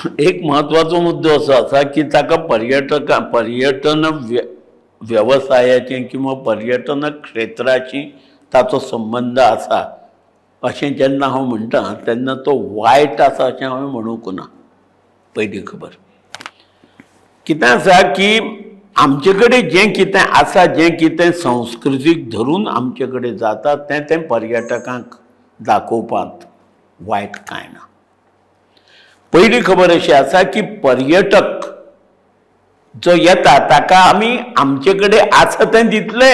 एक म्हत्वाचो मुद्दो असो आसा की ताका पर्यटकां पर्यटन वेवसायाचें किंवा पर्यटन क्षेत्राची ताचो संबंद आसा अशें जेन्ना हांव म्हणटा तेन्ना तो वायट आसा अशें हांवें म्हणूंक ना. पयली खबर कितें आसा की आमचे कडेन जें कितें आसा, जें कितें संस्कृतीक धरून आमचे कडेन जाता तें तें पर्यटकांक दाखोवपांत वायट कांय ना. पयली खबर अशी आसा की पर्यटक जो येता ताका आमी आमचे कडेन आसा तें दितले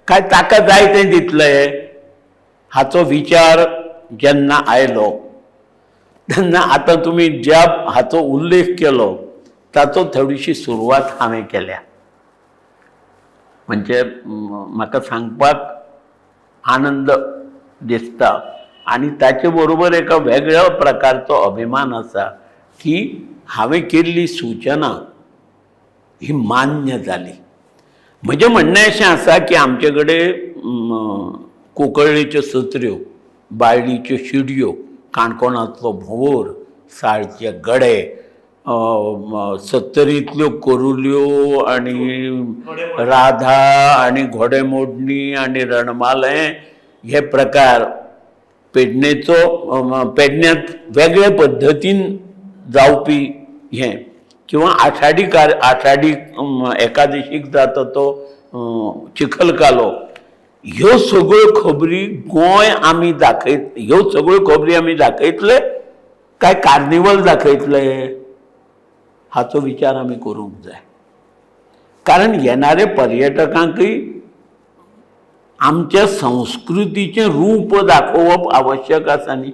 काय ताका जाय तें दितले हाचो विचार जेन्ना आयलो तेन्ना आतां तुमी ज्या हाचो उल्लेख केलो ताचो थोडीशी सुरवात हांवें केल्या. म्हणजे म्हाका सांगपाक आनंद दिसता आनी ताचे बरोबर एका वेगळ्या प्रकारचो अभिमान आसा की हांवें केल्ली सुचना ही मान्य जाली. म्हजें म्हणणें अशें आसा की आमचे कडेन कुंकळ्ळेच्यो सत्र्यो, बाळ्ळीच्यो शिडयो, काणकोणांतलो भोंवर, साळचे गडे, सत्तरींतल्यो कोरुल्यो आनी राधा आनी घोडेमोडणी आनी रणमालें हे प्रकार पेडणेचो पेडण्यांत वेगळे पद्दतीन जावपी हें किंवा आषाढी आषाढी एकादशीक जाता तो चिखलकालो, ह्यो सगळ्यो खबरी गोंय आमी दाखयत, ह्यो सगळ्यो खबरी आमी दाखयतले काय कार्निवल दाखयतले हाचो विचार आमी करूंक जाय. कारण येणारे पर्यटकांकय आमच्या संस्कृतीचें रूप दाखोवप आवश्यक आसा न्ही.